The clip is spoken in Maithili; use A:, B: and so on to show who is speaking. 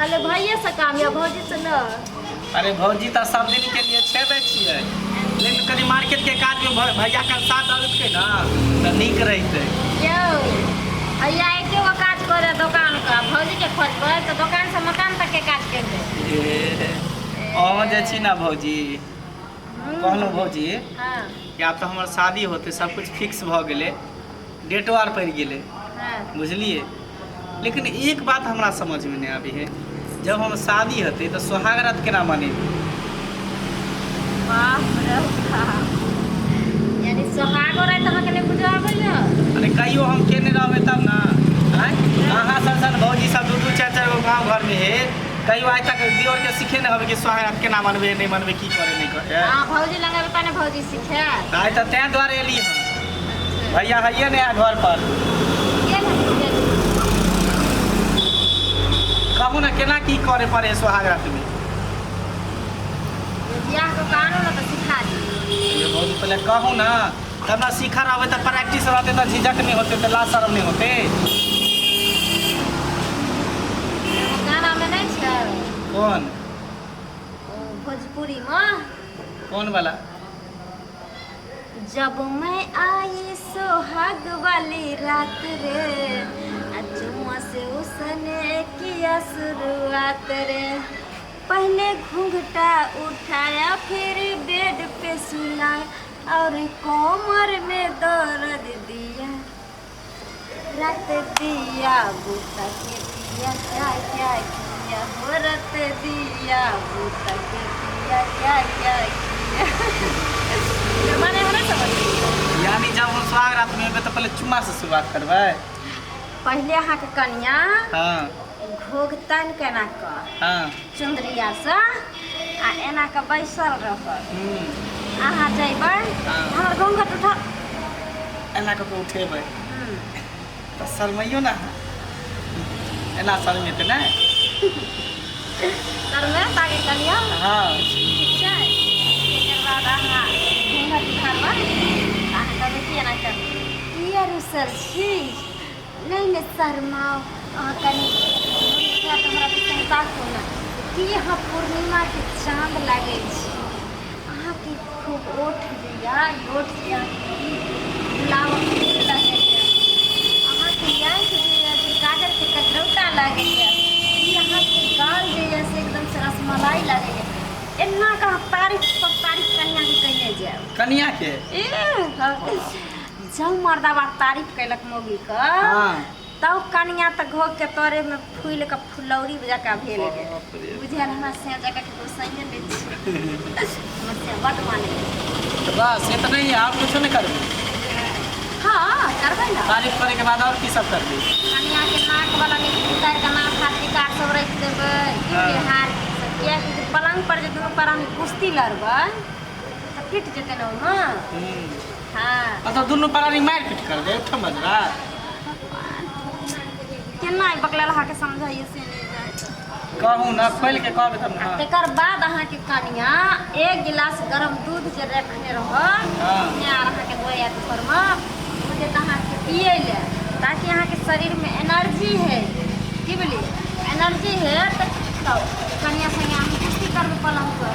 A: खाली भैये से काम यऽ भौजी से न
B: अरे भौजी तऽ सब दिन के लिए छेबै छियै लेकिन कनि मार्केट के काज में भैया के साथ दऽ देतै ने तऽ नीक रहितै।
A: यौ भैया एके गो काज करे दोकान का, भौजी के खोजबै तऽ दोकान से मकान तक के काज कर दे।
B: ए, अहाँ जे छी ने भौजी, कहलहुँ भौजी
A: हाँ
B: कि आब तऽ हमर शादी होतै, सब कुछ फिक्स भऽ गेलै, डेटो आर पड़ि गेलै।
A: हाँ
B: बुझलियै? लेकिन एक बात हमरा समझमे नहि आबै है, जब हम शादी हेतै तऽ सोहाग रात केना मनेबै?
A: बाप रे बाप, यानी सोहागो राति अहाँके नहि बुझऽ आबैया?
B: अरे कहियो हम केने रहबै तब ने। आँय, अहाँ सन सन भौजी सब दू दू चारि चारि गो गाँव घरमे हे, कहियो आइ तक दियोरके सिखे नहि होबै कि सोहाग रात केना मनबै, नहि मनबै, की करे नहि करे।
A: अहाँ भौजी लग एबै तब ने भौजी सिखायत।
B: आइ तऽ तें दुआरे एली हँ, भैया हइए नहि है घर पर।
A: गेल हन, गेल।
B: कहू ने केना की करे पड़े है सोहाग रात में?
A: बियाह कऽ के आनू ने तऽ सिखा दी।
B: ये भौजी, पहले कहू ना तब ना सीखा रहबै, तऽ प्रैक्टिस रहतै तऽ झिझक नहि होतै, तऽ लाज शरम नहि होतै।
A: एगो गानामे नहि छै?
B: कोन?
A: ओ भोजपुरीमे।
B: कोन वाला?
A: जब मैं आई सोहाग वाली रात रे, आ चुम्मा से उसने किया शुरुआत रे, पहले घूंघटा उठाया फिर बेड पे सुलाया और कोमर में दर्द दिया, रत दिया बूता के दिया क्या क्या किया, हो रत दिया बूता के दिया क्या क्या किया। माने हमरा समझ
B: यानी जब हम सुहाग रात में एबै तऽ पहले चुम्मा से शुरुआत करबै?
A: पहिले अहाँके कनिया घोघ तानि के एना कऽ चुन्दरिया से आ एना कऽ बैसल रहत। अहाँ जइबै, हमर घूंघट उठा,
B: एना कऽ के उठेबै तऽ शरमैयो ना, एना शरमेतै ने?
A: शरमे ताके कनिया। ठीक छै, एकर बाद अहाँ घूंघट उठाबै, अहाँ कहबै कि एना कर किया रुसल छी? नहि नहि, शरमाउ अहाँ कनि उठा कऽ हमरा दिसन ताकू ने, की अहाँ पूर्णिमाके चाँद लागै छी। अहाँके खूब ओठ जे यऽ, ई ओठ जे अहाँके की गुलाबक फूल लगैए। अहाँके आँखि जे यऽ से काजरके कजरौटा लागैए। ई अहाँके गाल जे यऽ से एकदमसँ रसमलाई लागैए। एना कऽ अहाँ तारीफ पर तारीफ कनिआँके कयने जायब।
B: कनिआँके?
A: ए जँ मर्दाबा तारीफ कयलक मौगीके तब कनिया तऽ घोघ के तरे में फूल के फुलौरी जकाँ भेल गेल।
B: बाप रे।
A: बुझायल हमरा से जकाँ ककरो सहिए नहि छै, हमर से बड्ड मानै।
B: तऽ बस इतने ही, आर कुछो नहि करबै?
A: हँ, करबै ने।
B: तारीफ करे के बाद और की सब करबै?
A: कनिया के नाक वाला उतारि कऽ नाक हाथ टिका सब राखि देबै की हार सब, किएकि जे पलंग पर जे दुनू प्राणी कुश्ती लड़बै तऽ टूटि जेतै ने ओहिमे।
B: अच्छा, दुनू प्राणी मारि पीट करबै उठम बजरा?
A: केना ई बकलेल अहाँके समझाइए से नहि जाय।
B: कहू ने, खोलि के कहबै तब ने।
A: तकर बाद अहाँके कनिया एक गिलास गरम दूध जे रखने रहत आर अहाँके दऽ आयत घरमे, ओ देत अहाँके पियै लए ताकि अहाँके शरीरमे एनर्जी है। की बोलिए, एनर्जी है तऽ कनिया संगे अहाँ कुश्ती करबै पलंग पर।